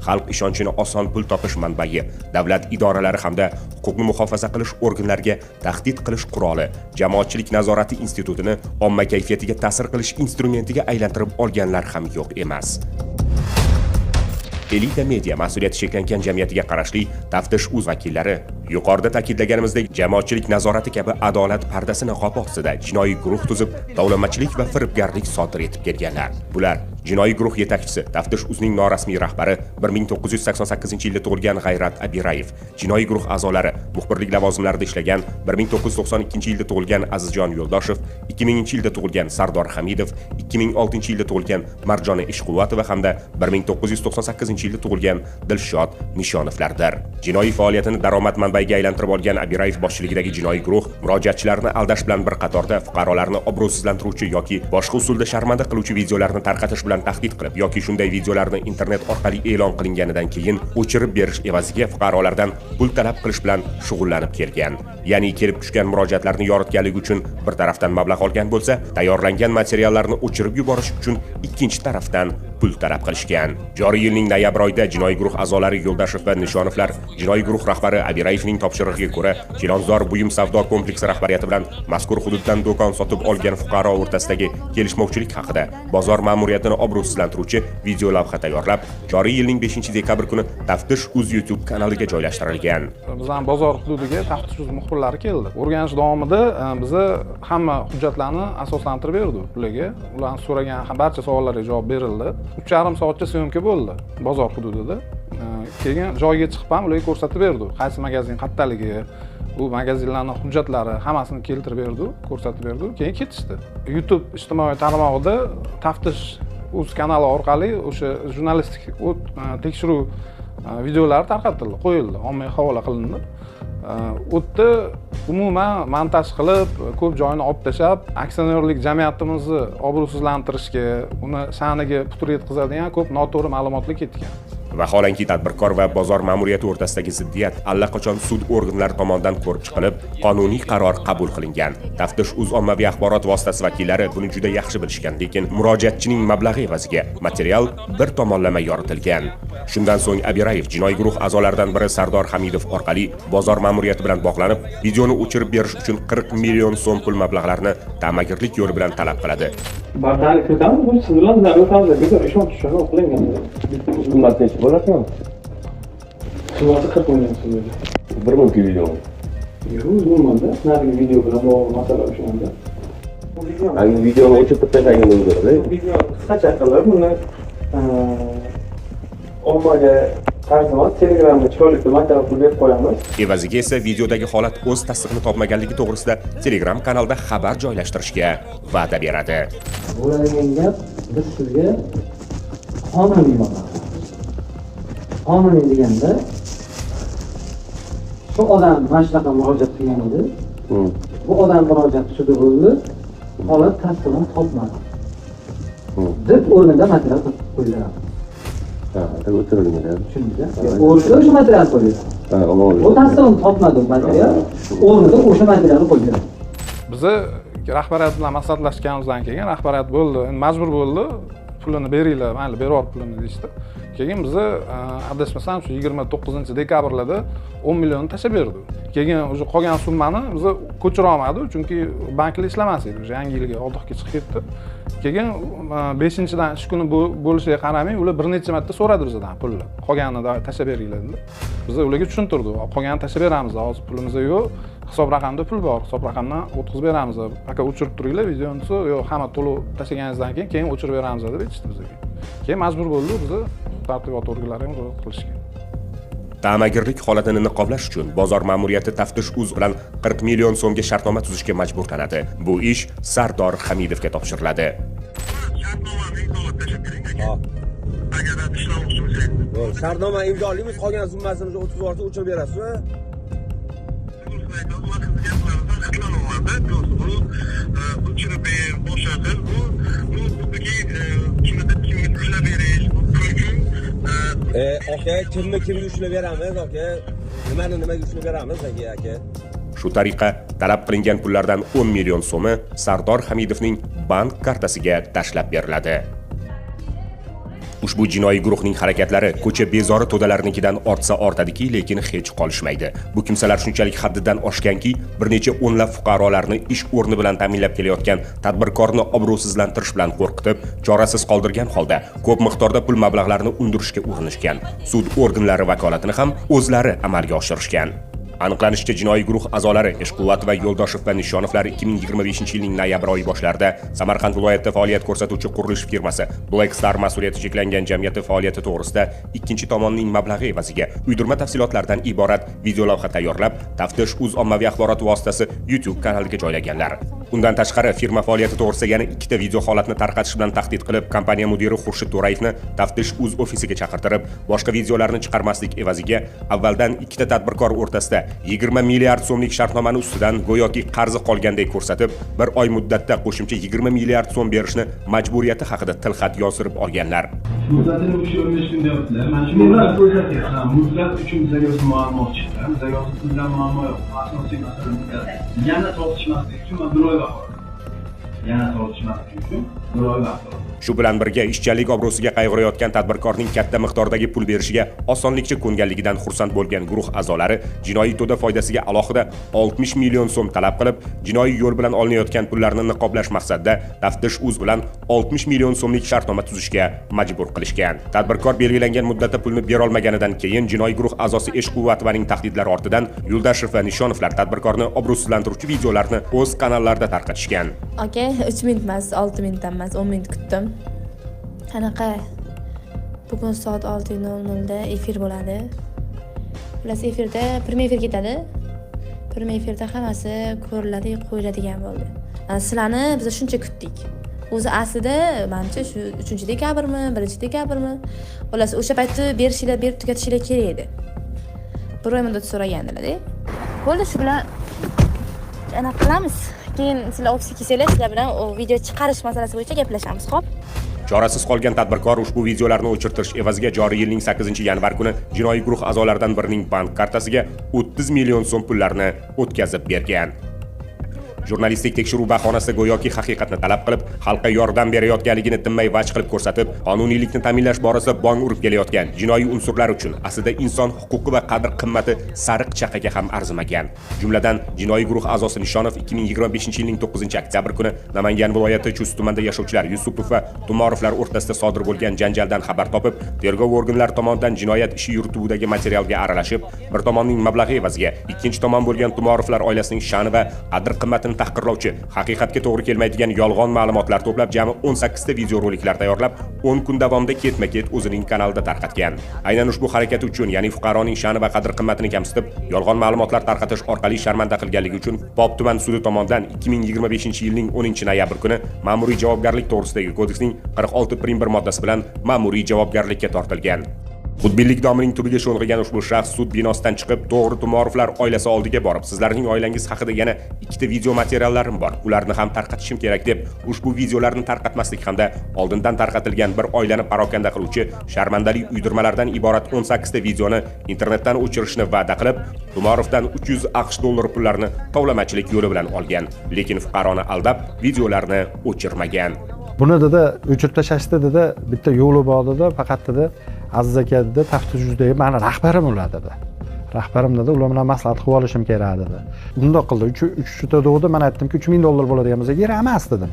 Xalq ishonchini oson pul topish manbai, davlat idoralari hamda huquqni muhofaza qilish organlariga tahdid qilish quroli, jamoatchilik nazorati institutini omma kayfiyatiga ta'sir qilish instrumentiga aylantirib olganlar ham yo'q emas. Elita Media mas'uliyati cheklangan jamiyatiga qarashli Taftish uz vakillari yuqorida ta'kidlaganimizdek, jamoatchilik nazorati kabi adolat pardasi niqobi ostida jinoiy guruh tuzib, tovlamachilik va firibgarlik sodir etib kelganlar. Bular: jinoiy guruh yetakchisi, Taftish uzning norasmiy rahbari, 1988-yilda tug'ilgan G'ayrat Abirayev, jinoiy guruh a'zolari, muxbirlik lavozimlarida ishlagan 1992-yilda tug'ilgan Azizjon Yo'ldoshev, 2000-yilda tug'ilgan Sardor Hamidov, 2006-yilda tug'ilgan Marjona Ishquvvatova hamda 1998-yilda tug'ilgan Dilshod Nishonovlardir. Jinoiy faoliyatini daromad manbaiga aylantirib olgan Abirayev boshchiligidagi jinoiy guruh murojaatchilarni aldash bilan bir qatorda fuqarolarni obro'sizlantiruvchi yoki boshqa usulda sharmanda qiluvchi videolarni tarqatish bilan tahdid qilib yoki shunday videolarni internet orqali e'lon qilinganidan keyin o'chirib berish evaziga fuqarolardan pul talab qilish bilan shug'ullanib kelgan. Ya'ni kelib tushgan murojaatlarni yoritganligi uchun bir tarafdan mablag' olgan bo'lsa, tayyorlangan materiallarni o'chirib yuborish uchun ikkinchi tarafdan pul talab qilishgan. Joriy yilning noyabr oyida jinoiy guruh a'zolari Yo'ldashev va Nishonovlar jinoiy guruh rahbari Abirayevning topshirig'iga ko'ra Chilonzor buyum savdo kompleksi rahbariyati bilan mazkur hududdan do'kon sotib olgan fuqaro o'rtasidagi kelishmovchilik haqida bozor ma'muriyatini obro'sizlantiruvchi video lavha tayyorlab, joriy yilning 5 dekabr kuni Taftish uz YouTube kanaliga joylashtirilgan. Bizani bozor hududiga Taftish uz muxbirlari keldi. O'rganish davomida biza hamma hujjatlarni asoslantirib berdik ularga. Ularni so'ragan barcha savollarga javob berildi. 3,5 soatcha съёмка bo'ldi bozor hududida. Keyin joyiga chiqib ham ularga ko'rsatib berdik, qaysi magazin qayerdaligi, bu magazinlarni hujjatlari, hammasini keltirib berdik, ko'rsatib berdik. Keyin ketishdi. YouTube ijtimoiy tarmog'ida Taftish uz kanali orqali o'sha jurnalistik tekshiruv videolari tarqatildi, qo'yildi, ommaga havola qilindi. U yerda umuman montaj qilib, ko'p joyini olib tashlab, aksionerlik jamiyatimizni obro'sizlantirishga, uni sha'niga putur yetkazadigan ko'p noto'g'ri ma'lumotlar ketgan. Vaholanki, tadbirkor va bozor ma'muriyati o'rtasidagi ziddiyat allaqachon sud organlari tomonidan ko'rib chiqilib, qonuniy qaror qabul qilingan. Taftish uz ommaviy axborot vositasi vakillari buni juda yaxshi bilishgan, lekin murojaatchining mablag'i evaziga material bir tomonlama yoritilgan. Shundan so'ng Abirayev jinoiy guruh a'zolaridan biri Sardor Hamidov orqali bozor ma'muriyati bilan bog'lanib, videoni o'chirib berish uchun 40 million so'm pul mablag'larini ta'magirlik yo'li bilan talab qiladi. Birdamlik kiritamiz, bu siz bilan bizlar o'rtamizda bekor ishonch tushuni qilingan. Summasi necha bo'larkan? Summasi 40 million so'm edi. Bir mumkin video. Yo'q, umuman-da, narigi video bilan bog'liq masala o'shanda. Agar videoni o'chirib tashlagan bo'ladi. Video qisqacha qilib, buni ommaga tarjima Telegramda chiroyli qilib material qilib berib qo'yamiz. Evaziga esa videodagi holat o'z tasdig'ini topmaganligi to'g'risida Telegram kanalda xabar joylashtirishga va'da beradi. Bo'ladigan gap, biz sizga qonuniy mablag'. Qonuniy deganda, shu odam mana shunaqa murojaat qilgan edi. Bu odam murojaati sudda bo'ldi, holat tasdig'ini topmadi deb o'rnida material qo'yiladi. Ha, o'chirilgan. Tushundingiz? O'rnida o'sha material qo'yiladi. Ha, umuman. U tasdig'ini topmadi, u material o'rnida o'sha materialni qo'yib. Bizni rahbariyat bilan maslahatlashganimizdan keyin rahbariyat bo'ldi, endi majbur bo'ldi, pulini beringlar, mayli, berib yubor pulini deyishdi. Keyin bizni adashmasam, shu 29-dekabrlarda 10 millionni tashlab berdi. Keyin уже qolgan summani biza ko'chira olmadik, chunki banklar ishlamas edi, уже yangi yilga отдых ga chiqib ketdi. Keyin beshinchidan ish kuni bo'lishiga qaramay, ular bir necha marta so'radi bizdan pulni, qolganini tashlab beringlar dedi. Biz ularga tushuntirdik, qolganini tashlab beramiz, hozir pulimiz yo'q, hisob raqamda pul bor, hisob raqamdan o'tkazib beramiz, пока o'chirib turinglar videoni desa, yo'q, hamma to'lov tashlaganingizdan keyin o'chirib beramiz deb aytishdi bizga. Keyin majbur bo'ldik bizni tartibot organlariga murojaat qilishga. Ta'magirlik holatini niqoblash uchun bozor ma'muriyati Taftish uz bilan 40 million so'mga shartnoma tuzishga majburlanadi. Bu ish Sardor Hamidovga topshiriladi. Shartnomani imzolab tashlab bering, aka. Agar ishlamoqchi bo'lsangiz. Bo'ldi, shartnoma imzolaymiz, qolgan summasini o'tkazib yuborsa, o'chirib berasiz. Man sizni gaplaringizdan xitlanolmanda, bu o'chirib ber, boshqa qil, bu xuddiki kimnidir kimga ushlab berish, bu pul uchun. E, aka, kimni kimga ushlab beramiz, aka? Nimani nimaga ushlab beramiz, aka, aka? Shu tariqa talab qilingan pullardan 10 million so'mi Sardor Hamidovning bank kartasiga tashlab beriladi. Ushbu jinoiy guruhning harakatlari ko'cha bezori to'dalarnikidan ortsa ortadiki, lekin hech qolishmaydi. Bu kimsalar shunchalik haddidan oshganki, bir necha o'nlab fuqarolarni ish o'rni bilan ta'minlab kelayotgan tadbirkorni obro'sizlantirish bilan qo'rqitib, chorasiz qoldirgan holda ko'p miqdorda pul mablag'larini undirishga urinishgan. Sud organlari vakolatini ham o'zlari amalga oshirishgan. Aniqlanishicha, jinoiy guruh a'zolari Eshquvvat va Yo'ldoshev va Nishonovlar 2025-yilning noyabr oyi boshlarida Samarqand viloyatida faoliyat ko'rsatuvchi qurilish firmasi Black Star mas'uliyati cheklangan jamiyati faoliyati to'g'risida ikkinchi tomonning mablag'i evaziga uydirma tafsilotlardan iborat videolavha tayyorlab, Taftish uz ommaviy axborot vositasi YouTube kanaliga joylaganlar. Undan tashqari, firma faoliyati to'g'risida yana ikkita video holatni tarqatish bilan tahdid qilib, kompaniya mudiri Xurshid To'rayevni Taftish uz ofisiga chaqirtirib, boshqa videolarni chiqarmaslik evaziga avvaldan ikkita tadbirkor o'rtasida 20 milliard so'mlik shartnomani ustidan go'yoki qarzi qolgandek ko'rsatib, bir oy muddatda qo'shimcha 20 milliard so'm berishni majburiyati haqida tilxat yozdirib olganlar. Muddatini o'sha 15 kun deyaptilar. Mana shu muddat ko'rsatyapti. Muddat uchun bizga o'zi muammo chiqdi. Bizga o'zi puldan muammo yo'q. Asosiy masala muddat. Yana tortishmaslik uchun men bir oy vaqt oldim. Yana tortishmaslik uchun bir oy vaqt oldim. Shu bilan birga ishchanlik obro'siga qayg'urayotgan tadbirkorning katta miqdordagi pul berishiga osonlikcha ko'nganligidan xursand bo'lgan guruh a'zolari jinoiy to'da foydasiga alohida 60 million so'm talab qilib, jinoiy yo'l bilan olinayotgan pullarni niqoblash maqsadida Taftish uz bilan 60 million so'mlik shartnoma tuzishga majbur qilishgan. Tadbirkor belgilangan muddatda pulni bera olmaganidan keyin jinoiy guruh a'zosi Eshquvvatovaning tahdidlari ortidan Yo'ldoshev va Nishonovlar tadbirkorni obro'sizlantiruvchi videolarni o'z kanallarida tarqatishgan. Aka, 3 minut emas, 6 minut emas, 10 minut kutdim. Qanaqa? Bugun soat 6:00 da efir bo'ladi. Xullas, efirda prямой efir ketadi. Prямой efirda hammasi ko'riladi, qo'yiladigan bo'ldi. Sizlarni biz shuncha kutdik. O'zi aslida menimcha shu 3-dekabrmi, 1-dekabrmi? Xullas, o'sha paytda berishinglar, berib tugatishinglar kerak edi. Bir oy muddat so'ragandilar-da. Bo'ldi, shu bilan anaqa qilamiz. Keyin sizlar ofisga kelsanglar, sizlar bilan video chiqarish masalasi bo'yicha gaplashamiz, xo'p? Chorasiz qolgan tadbirkor ushbu videolarni o'chirtirish evaziga joriy yilning 8-yanvar kuni jinoiy guruh a'zolaridan birining bank kartasiga 30 million so'm pullarni o'tkazib bergan. Jurnalistik tekshiruv bahonasida go'yoki haqiqatni talab qilib, xalqqa yordam berayotganligini tinmay vaj qilib ko'rsatib, qonuniylikni ta'minlash borasida bong urib kelayotgan jinoiy unsurlar uchun aslida inson huquqi va qadr-qimmati sariq chaqaga ham arzimagan. Jumladan, jinoiy guruh a'zosi Nishonov 2025-yilning 9-oktyabr kuni Namangan viloyati Chust tumanida yashovchilar Yusupov va Tumorovlar o'rtasida sodir bo'lgan janjaldan xabar topib, tergov organlari tomonidan jinoyat ishi yurituvidagi materialga aralashib, bir tomonning mablag'i evaziga ikkinchi tomon bo'lgan Tumorovlar oilasining sha'ni va qadr-qimmatini tahqirlovchi, haqiqatga to'g'ri kelmaydigan yolg'on ma'lumotlar to'plab, jami 18 ta videoroliklar tayyorlab, 10 kun davomida ketma-ket o'zining kanalida tarqatgan. Aynan ushbu harakati uchun, ya'ni fuqaroning sha'ni va qadr-qimmatini kamsitib, yolg'on ma'lumotlar tarqatish orqali sharmanda qilganligi uchun Pop tuman sudi tomonidan 2025-yilning 10-noyabr kuni ma'muriy javobgarlik to'g'risidagi kodeksning 46.1 moddasi bilan ma'muriy javobgarlikka tortilgan. Xudbinlik domining tubiga sho'ng'igan ushbu shaxs sud binosidan chiqib, to'g'ri Tumorovlar oilasi oldiga borib, sizlarning oilangiz haqida yana ikkita video materiallarim bor, ularni ham tarqatishim kerak deb, ushbu videolarni tarqatmaslik hamda oldindan tarqatilgan bir oilani parokanda qiluvchi sharmandali uydirmalardan iborat 18 ta videoni internetdan o'chirishni va'da qilib, Tumorovdan 300 AQSh dollari pullarni tovlamachilik yo'li bilan olgan, lekin fuqaroni aldab videolarni o'chirmagan. Buni dedi o'chirib tashlashdi dedi, bitta yo'li bor dedi, faqat dedi Aziz aka dedi, Taftish uzdagi mani rahbarim ular dedi. Rahbarim dedi, ular bilan maslahat qilib olishim kerak dedi. Bundoq qildi, 3 degdi, men aytdimki 3000 dollar bo'ladigan bo'lsa kerak emas dedim.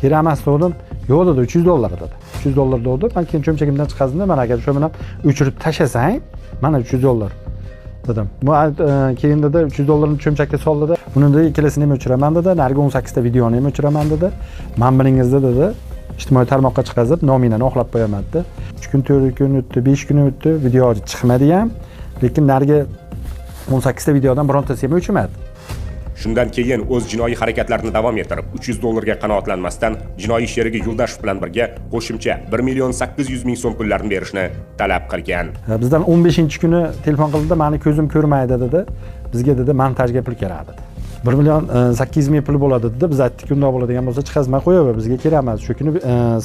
Kerak emas dedim, yo'q dedi, 300 dollar dedi. 300 dollar dedi, men keyin cho'mchagimdan chiqazdim, mana aka shu bilan o'chirib tashlasang, mana 300 dollar dedim. Bu keyin dedi 300 dollarni cho'mchakka soldi dedi. Buni dedi ikkalasini ham o'chiraman dedi, narigi 18 ta videoni ham o'chiraman dedi. Men bilingizda dedi, ijtimoiy tarmoqqa chiqazib, nominani oqlab qo'yaman dedi. 3 kun, 4 kun o'tdi, 5 kun o'tdi, video chiqmadi ham, lekin narigi 18 ta videodan birontasi ham o'chmadi. Shundan keyin o'z jinoiy harakatlarini davom ettirib, 300 dollarga qanoatlanmasdan jinoiy sherigi Yo'ldoshev bilan birga qo'shimcha 1 million 800 ming so'm pullarni berishni talab qilgan. Bizdan 15-kuni telefon qildi, meni ko'zim ko'rmaydi dedi. Bizga dedi montajga pul kerak dedi. 1 million 800 ming pul bo'ladi dedi. Biz aytdik, undoq bo'ladigan bo'lsa chiqazmay qo'yaver, bizga kerak emas. Shu kuni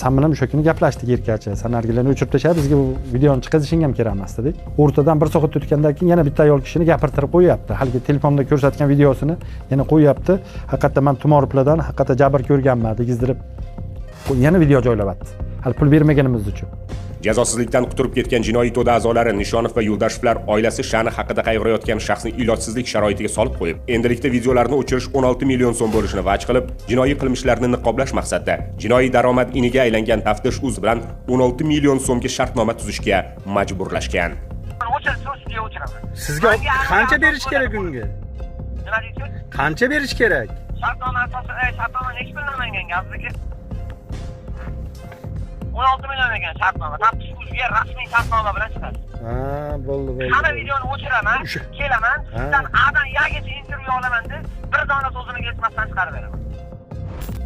sen bilan o'sha kuni gaplashdik erkacha. Sen nargilarni o'chirib tashlab, bizga bu videoni chiqazishing ham kerak emas dedik. O'rtadan 1 soat o'tgandan keyin yana bitta ayol kishini gapirtirib qo'yapti. Haligi telefonda ko'rsatgan videosini yana qo'yapti. Haqiqatda men Tumorovlardan haqiqatda jabr ko'rganman degizdirib yana video joylayapti. Hali pul bermaganimiz uchun. Jazosizlikdan quturib ketgan jinoiy to'da a'zolari Nishonov va Yo'ldashevlar oilasi sha'ni haqida qayg'urayotgan shaxsni ilojsizlik sharoitiga solib qo'yib, endilikda videolarni o'chirish 16 million so'm bo'lishini vaj qilib, jinoiy qilmishlarni niqoblash maqsadida jinoiy daromad iniga aylangan Taftish uz bilan 16 million so'mga shartnoma tuzishga majburlashgan. O'chirsa ustiga o'chiraman. Sizga qancha berish kerak unga? Nima deysiz? Qancha berish kerak? Shartnoma asosi, shartnoma nechi puldan olingan Aziz aka? 16 million ekan shartnoma. Taftish uzga rasmiy shartnoma bilan chiqadi. Ha, bo'ldi, bo'ldi. Hamma videoni o'chiraman, kelaman, sizdan A'dan Yagacha intervyu olaman deb, bir dona so'zini kesmasdan chiqarib beraman.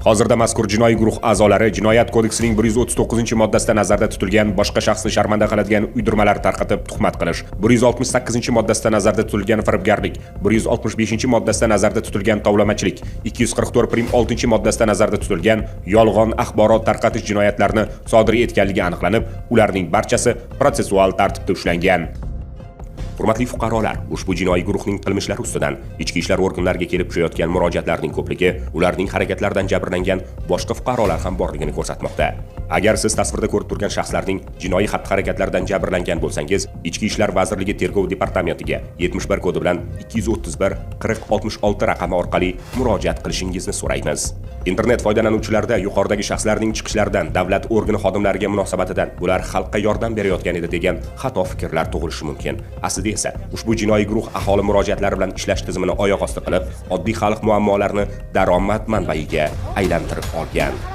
Hozirda mazkur jinoiy guruh a'zolari Jinoyat kodeksining 139-moddasida nazarda tutilgan boshqa shaxsni sharmanda qiladigan uydirmalar tarqatib tuhmat qilish, 168-moddasida nazarda tutilgan firibgarlik, 165-moddasida nazarda tutilgan tovlamachilik, 244.6-moddasida nazarda tutilgan yolg'on axborot tarqatish jinoyatlarini sodir etganligi aniqlanib, ularning barchasi protsessual tartibda ushlangan. Hurmatli fuqarolar, ushbu jinoiy guruhning qilmishlari ustidan ichki ishlar organlariga kelib tushayotgan murojaatlarning ko'pligi ularning harakatlaridan jabrlangan boshqa fuqarolar ham borligini ko'rsatmoqda. Agar siz tasvirda ko'rib turgan shaxslarning jinoiy xatti-harakatlaridan jabrlangan bo'lsangiz, Ichki ishlar vazirligi tergov departamentiga 71 kodi bilan 231 40 66 raqami orqali murojaat qilishingizni so'raymiz. Internet foydalanuvchilarida yuqoridagi shaxslarning chiqishlaridan, davlat organi xodimlariga munosabatidan bular xalqqa yordam berayotgan edi degan xato fikrlar tug'ilishi mumkin. Aslida esa ushbu jinoiy guruh aholi murojaatlari bilan ishlash tizimini oyoq osti qilib, oddiy xalq muammolarini daromad manbaiga aylantirib olgan.